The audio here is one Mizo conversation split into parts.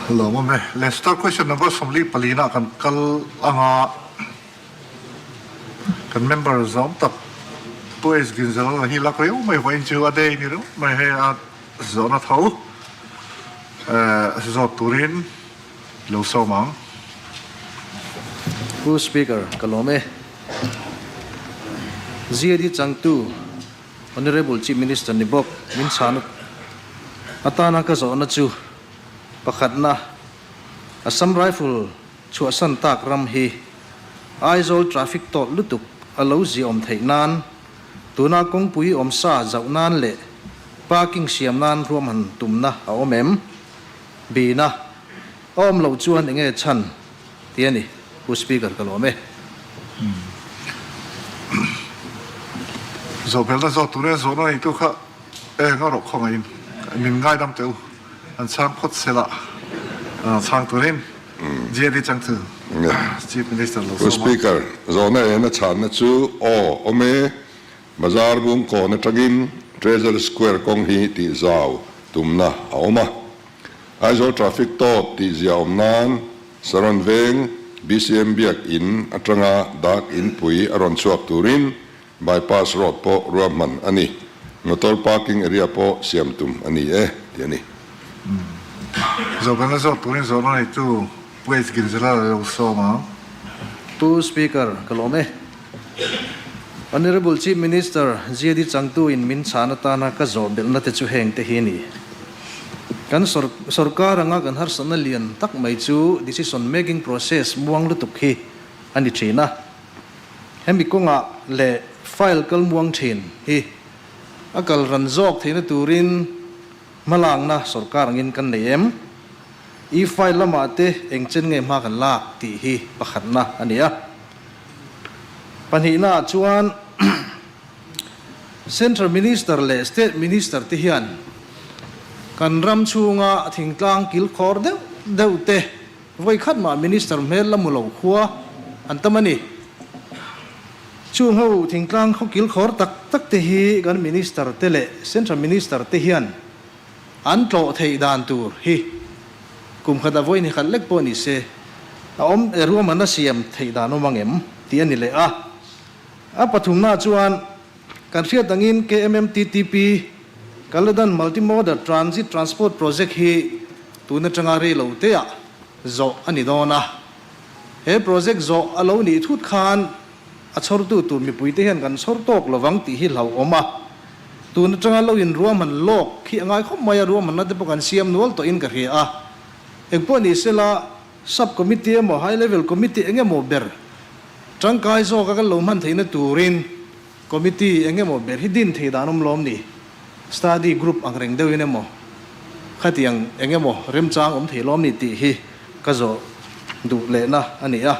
Lawmawm e. Le star question number 44 na kan kal anga kan member zawm tak Pu H Ginzal hi lak riau mai vawiin chu a day ni reuh mai hei a zawhna tho zawt turin lo sawm ang. Pu Speaker, ka lawm e. Ziadi changtu Honourable Chief Minister ni bawk min chhan atana ka zawhna chu pakhatna, Assam Rifle chhuahsan tak ram hi Aizawl traffic tawt lutuk a lo ziaawm theih nan tuna kawngpui awmsa zauh nan leh parking siam nan ruahman tumna a awm em? Bina, A awm loh chuan enge chhan ti a ni, Pu Speaker ka lawm e. Zawhbelna zawt tur e, zawhna neitu kha eng a rawh khawngaihin min ngaidam teh u, an chhang phawt sela chhang turin GAD changtu Chief Minister lo sawm a. Pu Speaker, zawhna ena chhanna chu aw awm e, Bazar bung kawn atangin Treasury Square kawng hi tih zau tumna a awm a. Aizawl Traffic tawt tih zia awm nan Saron Veng BCM Biak In atanga dak inpui a rawn chhuak turin Bypass Road pawh ruahman a ni. Motor parking area pawh siam tum a ni e tih a ni. Zawhbelna zawk turin zawhna neitu Pu H. Ginzela lo sawm ang. Pu Speaker, ka lawm e. Honourable Chief Minister GD Changtu in min chhan atana ka zawh belhna te chu heng te hi a ni. Kan sorkar anga kan harsatna lian tak mai chu decision making process muang lutuk hi a ni thin a. Hemi kawngah leh file kal muang thin hi a kal ran zawk theihna turin hmalakna sorkar angin kan nei em? E-file lamah te eng chen nge hma kan lak tih hi pakhatna a ni a. Pahnihnaah chuan Central Minister leh State Minister te hian kan ram chhunga thingtlang kilkhawr deuh deuh te vawi khat mah Minister hmel la mu lo khua an tam a ni. Chung ho thingtlang khaw kilkhawr tak tak te hi kan Minister te leh Central Minister te hian An tlawh theih dan tur hi kum khat a vawi ni khat lek pawh ni se, a awm e ruahman a siam theih dan awm ang em tih a ni leh a. A pathumna chuan kan hriat angin KMMTTP, Kaladan Multimodal Transit Transport Project hi tun atanga rei lo teah zawh a ni dawn a. He project zawh a lo nih thut khan A chhawrtu tur mipuite hian kan chhawr tawk lovang tih hi hlauhawm a. Tun atanga lo in ruahman lawk khi a ngai khawp mai a, ruahmanna te pawh kan siam nual tawhin ka hria a. Engpawh ni sela, Sub Committee emaw High Level Committee eng emaw ber tangkai zawka kan lo hman theihna turin Committee eng emaw ber hi din thei dan awm lawm ni? Study Group ang reng deuhin emaw khatiang eng emaw remchang awm thei lawm ni tih hi ka zawh duh lehna a ni a.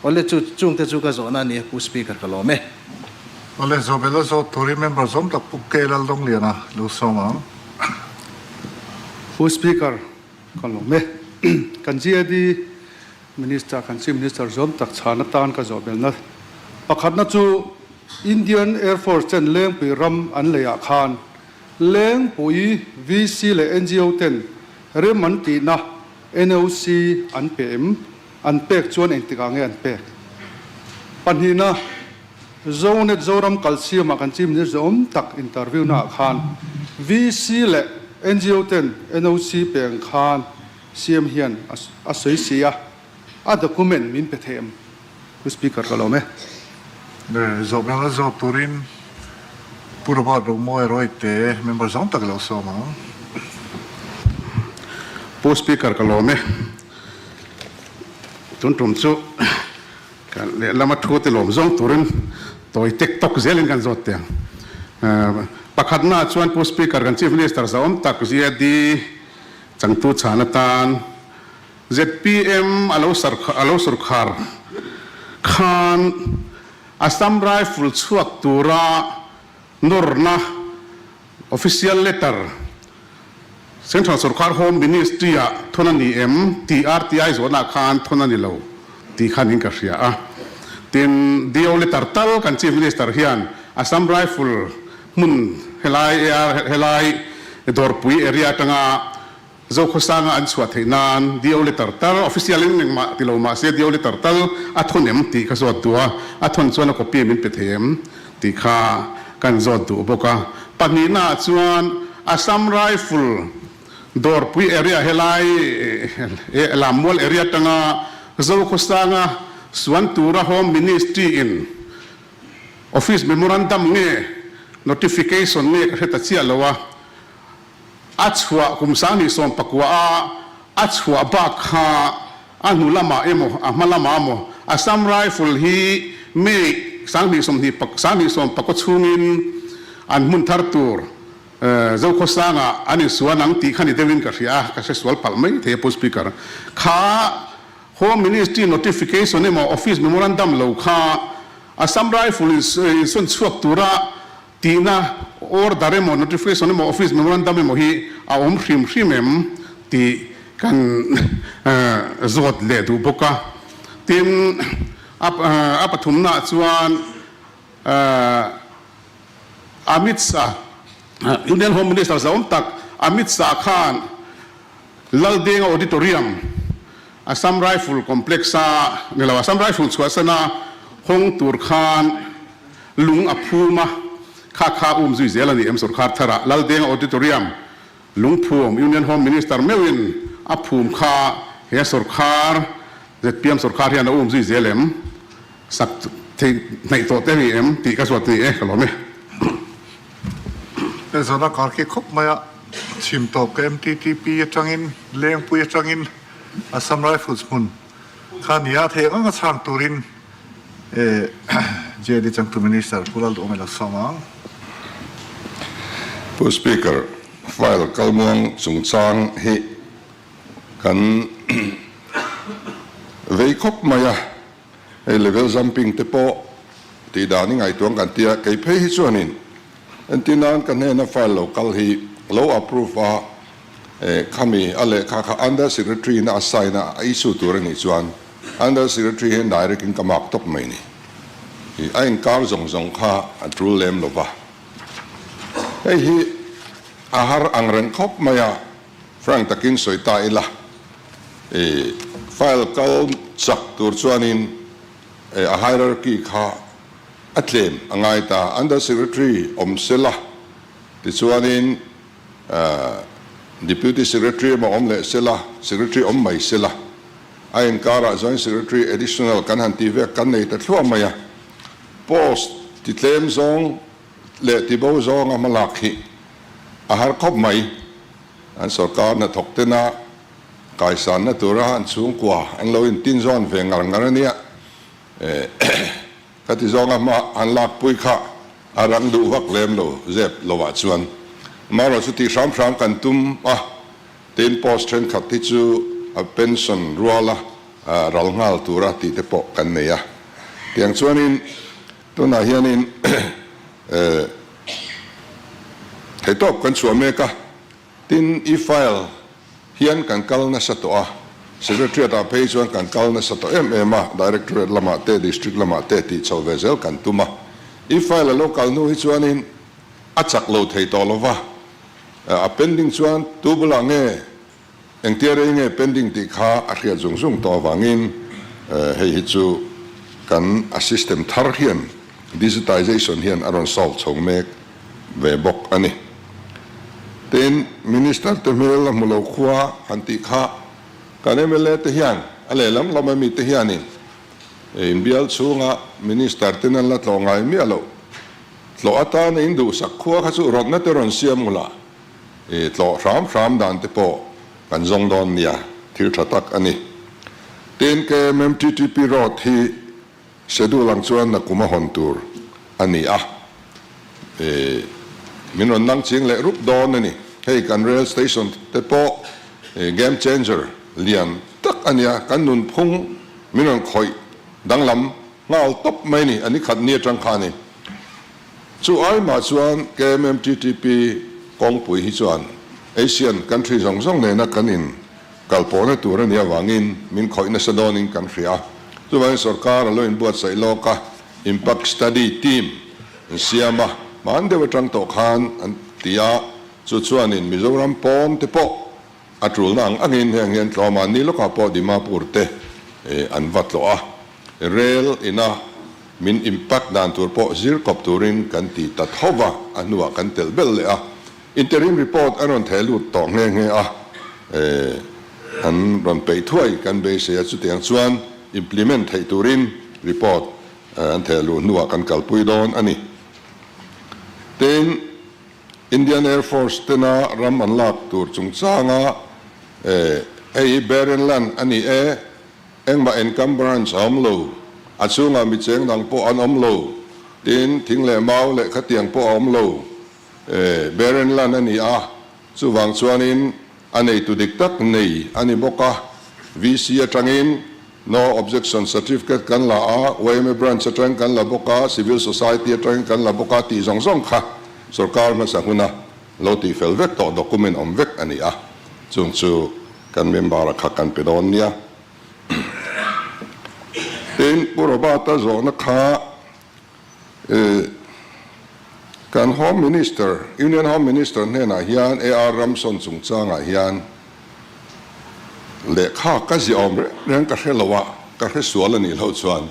Awle chu chungte chu ka zawhna a ni a Pu Speaker ka lawm e. Awle Zawhbel a zawt turin member zawm tak Pu K Laldawngliana lo sawm ang. Pu Speaker ka lawm e. Kan GAD Minister kan Chief Minister zawm tak chhan atan ka zawhbelna pakhatna chu Indian Air Force ten Lengpui ram an lei ah khan Lengpui VC leh NGO ten rem an tihna NOC an pe em? An pek chuan engtikah nge an pek? Pahnihna, Zonet Zoram kalsiamah kan Chief Minister awm tak interview naah khan VC leh NGO ten NOC pe ang khan CM hian a sawi si a, a document min pe thei em? Pu Speaker ka lawm e. Zawhbelna zawk turin Pu Robert Romawi Royte member zawng tak lo sawm ang. Pu Speaker ka lawm e. Tun tum chu kan lehlama thu te lawm zawng turin tawi tek tawk zelin kan zawt teh ang. Pakhatnaah chuan Pu Speaker kan Chief Minister zahawm tak GAD changtu chhan atan zpm a lo a lo sorkhar khan Assam Rifle chhuak tura nawrna Official letter Central Sorkar Home Ministry ah thawn a ni em tih RTI zawhna khan thawn a ni lo tih khan in ka hria a. Tin, DO letter tal kan Chief Minister hian Assam Rifle hmun helai helai Dawrpui area atanga. Zokhawsanga an chhuah theih nan DO letter tal, official in engmah ti lo mahse DO letter tal a thawn em tih ka zawt duh a, a thawn chuan a copy min pe thei em tih kha kan zawt duh bawk a. Pahnihnaah chuan Assam Rifle Dawrpui area helai Lammual area atanga Zokhawsanga suan tura Home Ministry in Office Memorandum nge Notification nge ka hre ta chiah lo a, A chhuah kum 2019 a a chhuah bak kha a hnu lamah emaw a hma lamah emaw Assam Rifle hi May 2020 chhungin an hmun thar tur Zokhawsangah an insuan ang tih kha ni deuhin ka hria a, ka hre sual palh mai thei a Pu Speaker. Kha Home Ministry notification emaw Office Memorandum lo kha Assam Rifle insawn chhuak tura Tihna order emaw, notification emaw, office memorandum emaw hi a awm hrim hrim em tih kan zawt leh duh bawk a. Tin, a pathumnaah chuan Amit Shah, Union Home Minister zahawm tak Amit Shah khan Laldenga Auditorium, Assam Rifle Complex-a ni lo, Assam Rifle chhuahsana hawng tur khan Lung a phum a, kha kha um zui zel a ni em sorkar tharah Laldenga Auditorium lungphum Union Home Minister meuhin a phum kha he sorkar zpm sorkar hian a um zui zel em? Sak theih hnaih tawh te a ni em tih ka zawt ni e ka lawm e. He zawhna kar khi khawp mai a, chhim tawp ka MTTP atangin Lengpui atangin Assam Rifles hmun kha nia theih ang anga chhang turin JD changtu Minister Pu Lalduhawm ilo sawm ang. Pu Speaker, file kalmuang chungchang hi kan vei khawp mai a, hei level jumping te pawh tih dan i ngaihtuah kan tia, kei phei hi chuanin entir nan ka hnena file lo kal hi lo approve a, khami a lehkha kha Under Secretary in a sign a, a issue tur a nih chuan Under Secretary hian direct in ka mark tawp mai ni. Ih a inkar zawng zawng kha a tul lem lo va. Hei hi a har ang reng khawp mai a, frank takin sawi ta ila. Ih file kal chak tur chuanin a hierarchy kha a tlem a ngai ta. Under Secretary awm sela tichuanin Deputy Secretary emaw awm leh sela, Secretary awm mai sela. A inkarah Joint Secretary Additional kan han tih vek kan nei ta thluah mai a. Post ti tlem zawng leh ti bo zawnga hmalak hi a har khawp mai. An sorkar hnathawk tena kaisanna tura an chhungkua an lo intin zawn ve ngar ngar a nia. Ka ti zawnga hma an lakpui kha a rang duh vak lem lo zep lovah chuan amaherawh chu tih hram hram kan tum a, tin post thenkhat hi chu a pension ruala ral nghal tura tih te pawh kan nei a. Tiang chuanin tunah hianin theihtawp kan chhuah mek a. Tin, e-file hian kan kal nasa tawh a, Secretariat ah phei chuan kan kal nasa tawh em em a, Directorate lamah te, District lamah te tih chho ve zel kan tum a. E-file a lo kal hnu hi chuanin a chak lo thei tawh lo va, a pending chuan tu bulah nge Engtia rei nge pending tih kha a hriat zung zung tawh avangin hei hi chu kan a system thar hian digitization hian a rawn solve chho mek ve bawk a ni. Tin, Minister te hmel a hmu lo khua han tih kha kan mla te hian a lehlam lam ami te hianin inbial chhunga Minister ten an la tlawh ngai miah loh tlawh atana induhsak khua kha chu rawtna te rawn siam ula. I tlawh hram hram dan te pawh kan zawng dawn nia, thil tha tak a ni. Tin, KMMTTP road hi schedule ang chuan nakum a hawn tur a ni a, i min rawn nang ching leh rup dawn a ni. Hei kan rail station te pawh game changer lian tak a nia, kan nunphung min rawn khawih danglam nghal tawp mai a ni, a ni khat ni atang khanin. Chu aimah chuan KMMTTP kawngpui hi chuan Asian country zawng zawng nena kan in kalpawhna tur a nih avangin min khawih nasa dawnin kan hria a. Chuvangin sorkar a lo inbuatsaih lawk a, Impact Study Team an siam a, hman deuh atang tawh khan an ti a, chu chuanin Mizoram pawn te pawh. A tulna ang angin heng hian tlawma ni lawkah pawh Dimapur te an va tlawh a, rel ina min impact dan tur pawh zir kawp turin kan ti ta tho va, a hnuah kan telh belh leh a. Interim report an rawn theh lut tawh nghe nghe a, an rawn peih thuai kan beisei a, chutiang chuan implement theih turin report an theh luh hnuah kan kalpui dawn a ni. Tin, Indian Air Force tena ram an lak tur chungchanga hei hi barren land a ni e, engmah encumbrance a awm lo, a chhungah mi cheng dang pawh an awm lo, tin thing leh mau leh khatiang pawh a awm lo, barren land a ni a, chuvang chuanin a neitu dik tak nei a ni bawk a, VC atangin No Objection Certificate kan la a, yma Branch atangin kan la bawk a, Civil Society atangin kan la bawk a tih zawng zawng kha sorkar hmasa huna lo tihfel vek tawh document awm vek a ni a, chung chu kan member-a kha kan pe dawn nia. Tin, Pu Robert-a zawhna kha Kan Home Minister, Union Home Minister hnenah hian AR Ramson chungchangah hian lehkha ka ziah awm reng reng ka hre lo a, ka hre sual a nih loh chuan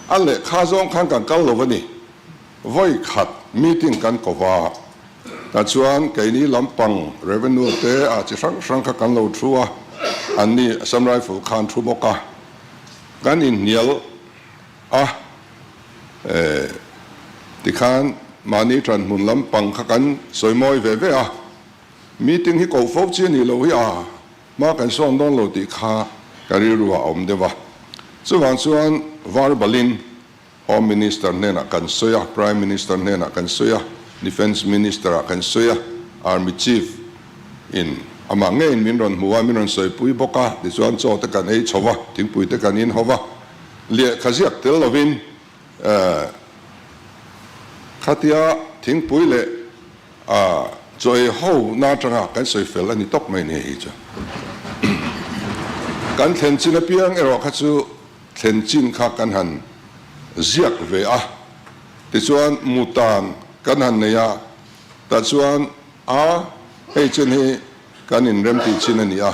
a lehkha zawng khan kan kal lo a ni. Vawi khat meeting kan ko va, tah chuan keini lampang revenue te ah chi hrang hrang kha kan lo thu a, anni Assam Rifle khan thu bawk a, kan inhnial a, Tikhan mahni ṭan hmun lampang kha kan sawi mawi ve ve a, meeting hi koh fo chi a nih loh hi a, hma kan sawn dawn lo tih kha ka rilru ah a awm deuh a. Chuvang chuan verbalin Home Minister hnenah kan sawi a, Prime Minister hnenah kan sawi a, Defence Minister ah kan sawi a, Army Chief in amah ngeiin min rawn hmu a, min rawn sawipui bawk a, tichuan chaw te kan ei chho va, thingpui te kan in ho va. Lehkha ziak tel lovin khatia thingpui leh chaw ei ho na atanga kan sawi fel a ni tawp mai ni hi chu. Kan thlen chin apiang erawh kha chu thlen chin kha kan han ziak ve a, tichuan mutan kan han nei a, tah chuan a hei chin hi kan inrem tih chin a ni a.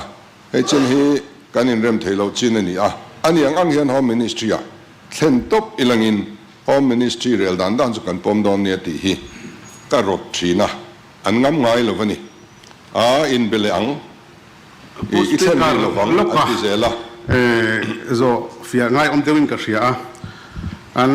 Hei chin hi kan inrem thei loh chin a ni a, a ni ang ang hian Home Ministry-ah thlen tawp ilangin Home Ministry rel dan dan chu kan pawm dawn nia tih hi ka rawt thin a, an ngam ngai lo a ni. A inbe leh ang, i thlen rih lo vang an ti zel a. Zawh fiah ngai awm deuhin ka hria a, an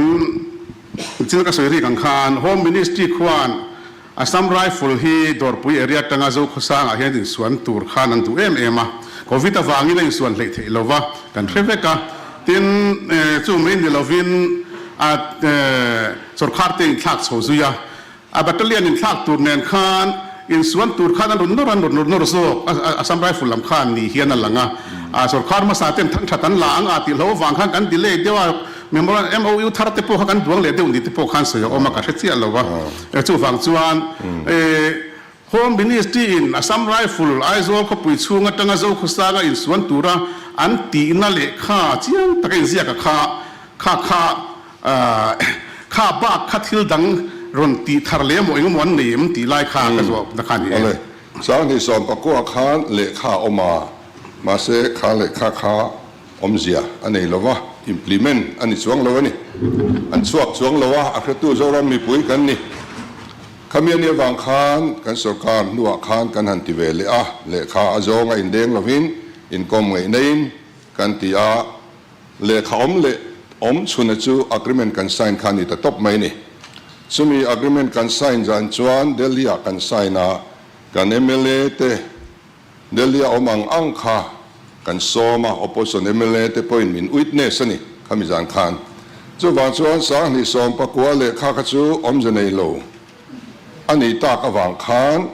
chin ka sawi rik ang khan Home Ministry khuan Assam Rifle hi Dawrpui area atanga Zokhawsangah hian insuan tur khan an duh em em a, Covid avangin a insuan hleih theih lo va, kan hre vek a. Tin, chu mai ni lovin a sawrkhar te inthlak chho zui a, a battalion inthlak tur nen khan insuan tur khan an rawn nawr an rawn nawr zawk a, Assam Rifle lam khan ni hian a lang a, a sawrkhar hmasa ten thangthat an la ang a tih hlo avang khan kan delay deuh a, Memorandum MOU thar te pawh kha kan duang leh deuh ni te pawh khan sawi a awm a, ka hre chiah lo a. Chuvang chuan Home Ministry in Assam Rifle Aizawl khawpui chhung atanga Zokhawsanga insuan tura an tihna lehkha chiang taka inziak a kha kha kha kha bak kha thil dang rawn tih thar leh emaw engemaw an nei em tih lai kha ka zawhna kha a ni e. Awle, Sanghnih Sawmpakua khan lehkha a awm a, mahse kha lehkha kha Awmzia a nei lo va, implement a ni chuang lo a ni. An chhuak chuang lo a, a hretu Zoram mipui kan ni. Khami a nih avang khan kan sorkar hnuah khan kan han ti ve leh a, lehkha a zawng a indeng lovin inkawm ngaih naiin kan ti a, lehkha awm leh awm chhuna chu agreement kan sign kha a ni ta tawp mai a ni. Chumi agreement kan sign zan chuan Delhi-ah kan sign a, kan mla te, Delhi a awm ang ang kha kan sawm a, opposition mla te pawhin min witness a ni khami zan khan. Chuvang chuan Sanghnih 19 lehkha kha chu awmze nei lo a nih tak avang khan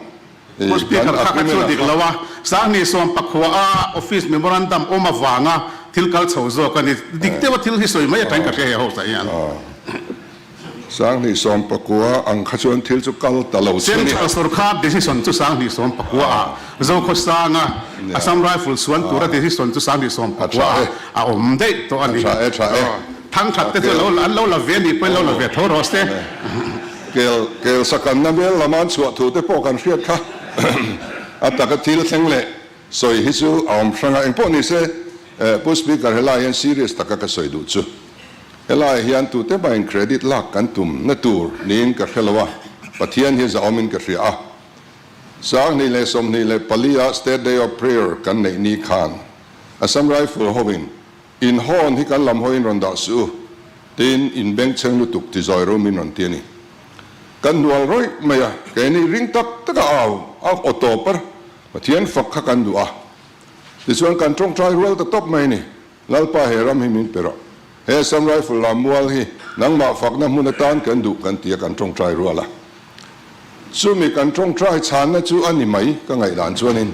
Pu kan Speaker kha kha chu agreement-ah dik kha lo a, Sanghnih 19 a office memorandum awm avanga thil kal chho zawk a ni. Dik deuha thil hi sawi mai atangin ka hria he house ah hian. 2019 ang kha chuan thil chu kal ta lo chu a ni. Central sorkar decision chu 2019 ah Zokhawsanga Assam Rifle suan tura decision chu 2019 ah a awm daih tawh a ni. Thangthat te chu an lo la ve a nih pawhin lo la ve tho rawh se. Kel kel sakanna mel lama an chhuah thu te pawh kan hriat kha a taka thil thleng leh. sawi hi chu a awm hrang a, engpawh ni se Pu Speaker helai hian serious taka ka sawi duh chu helai hian tute mahin credit lak kan tum na tur niin ka hre lo a, Pathian hi zahawmin ka hria a. 2024 a State Day of Prayer kan neih ni khan Assam Rifle hovin In hawn hi kan lam hawiin rawn dah suh u, tiin in bengchheng lutuk ti zawi rum in rawn ti a ni. Kan hnual rawih mai a, keini ring tak taka au a aw tawp a, Pathian fak kha kan duh a. Tichuan kan tawngtai rual ta tawp mai a ni, Lalpa he ram hi min pe rawh, he Assam Rifle lam mual hi nangmah fakna hmun atan kan duh kan ti a kan tawngtai rual a. Chumi kan tawngtai chhanna chu a ni mai ka ngaihdan chuanin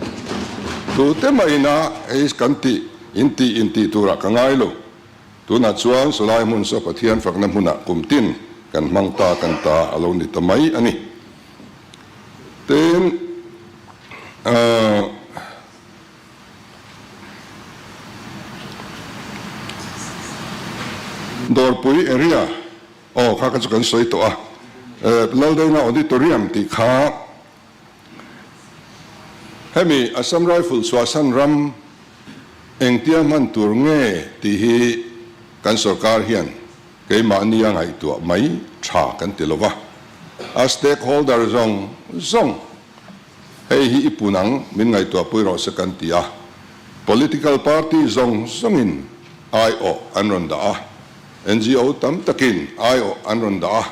tute maina hei kan tih in tih in tih turah ka ngai lo. Tunah chuan sawlai hmun saw Pathian fakna hmunah kum tin kan hmang ta kan ta a lo ni ta mai a ni. Tin, ahh. Dawrpui area. Aw, kha kha chu kan sawi tawh a. Laldenga Auditorium tih kha hemi Assam Rifle chhuahsan ram engtia hman tur nge tih hi kan sorkar hian keimahni a ngaihtuah mai tha kan ti lo va. A stakeholder zawng zawng hei hi i pun ang min ngaihtuahpui rawh se kan ti a. Political party zawng zawngin aiawh an rawn dah a. NGO tam takin aiawh an rawn dah a,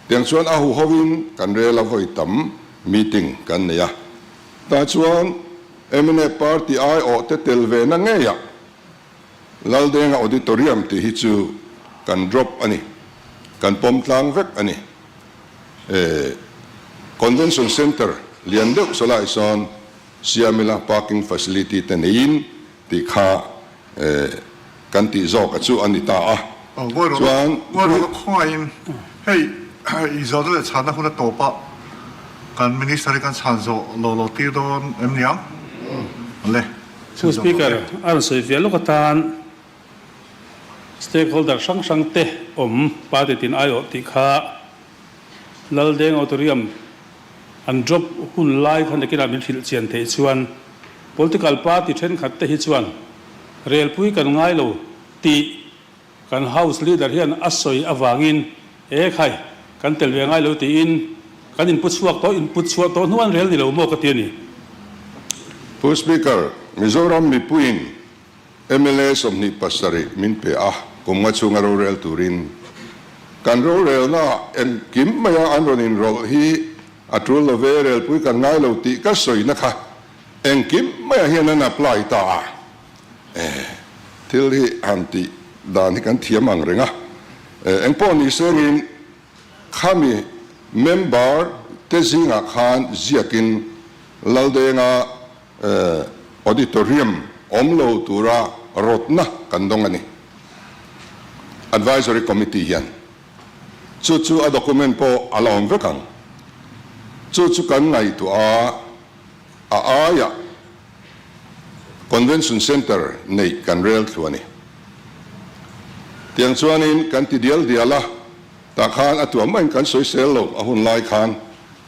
tiang chuan a huhovin kan rel a vawi tam meeting kan nei a. Tah chuan mnf party aiawh te tel ve na ngeiah Laldenga Auditorium tih hi chu kan drop a ni, kan pawm tlang vek a ni. Convention Centre lian deuh sawlai sawn siam ila parking facility te neiin tih kha kan tih zawk a chu a ni ta a. Chuan Ngawi rawh khawngaihin hei i zawhna leh chhanna hun a tawp a, kan Minister hi kan chhan zawh lo lo tir dawn em niang? Le, Pu Speaker, a rawn sawi vial lawk atan stakeholder hrang hrang te awm party tin aiawh tih kha Laldeng Auditorium an drop hun lai khan nakinah min hrilh chian theih chuan political party thenkhat te hi chuan relpui kan ngai lo tih kan House Leader hian a sawi avangin e khai kan tel ve ngai lo tiin kan inpu chhuak tawh input chhuah tawh hnu an rel ni lo maw ka ti a ni. Pu Speaker, Mizoram mipuiin Mla 27 min pe a, kum nga chhunga rorel turin. Kan rorelna engkim maia an rawn inrawlh hi a tul lo ve, relpui kan ngai lo tih ka sawina kha engkim maiah hian an apply ta a. Thil hi han tih dan hi kan thiam ang reng a, engpawh ni sengin Khami member te zingah khan ziakin Laldenga Auditorium awm lo tura rawtna kan dawng a ni. Advisory Committee hian chu chu a document pawh a la awm vek ang. Chu chu kan ngaihtuah a, a aiah Convention Centre neih kan rel thlu a ni. Tiang chuanin kan ti dial dial a, tah khan a tuah maiin kan sawisel lo a hun lai khan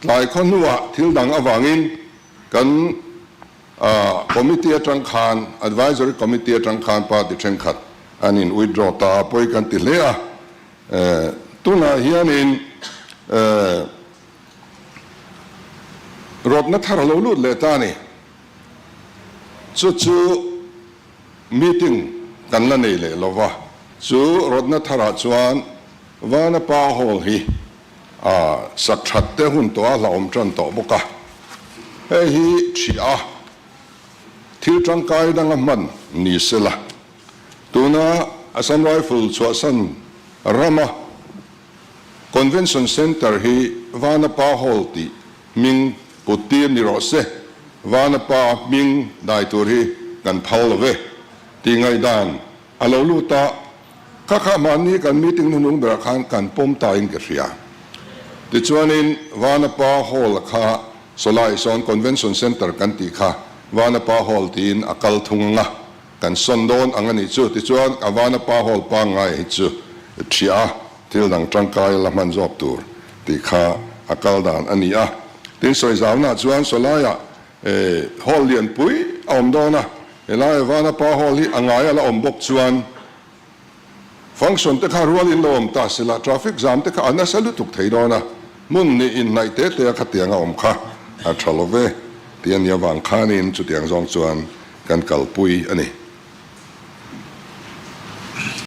tlai khaw hnuah thil dang avangin kan committee atang khan, advisory committee atang khan party thenkhat an in withdraw ta a, pawi kan ti hle a. Tunah hianin rawtna thar a lo lut leh ta a ni. Chu chu meeting kan la nei leh lo va, chu rawtna tharah chuan Vanapa Hall hi a sak that te hun tawh a hlauhawm tan tawh bawk a, hei hi ṭhiah a thil tangkai danga hman ni se la, tuna Assam Rifle chhuahsan rama Convention Centre hi Vanapa Hall tih hming put tir ni rawh se, Vanapa hming dai tur hi kan phal lo ve tih ngaihdan a lo lut a, kha kha mahni kan meeting hnuhnung berah khan kan pawm ta in ka hria. Tichuanin Vanapa Hall kha Sawlai sawn Convention Centre kan tih kha Vanapa Hall tiin a kal thung ang a, kan sawn dawn ang a nih chu. Tichuan a Vanapa Hall pangngai hi chu ṭhiah a, Thil dang tangkai la hman zawk tur tih kha a kal dan a ni a. Tin, sawizauna chuan sawlaiah Hall lianpui a awm dawn a, helai Vanapa Hall hi a ngai a la awm bawk chuan function te kha rualin lo awm ta sela traffic jam te kha a nasa lutuk thei dawn a, hmun nih inhnaih te te a khatiang a awm kha a tha lo ve tih a nih avang khanin chutiang zawng chuan kan kalpui a ni.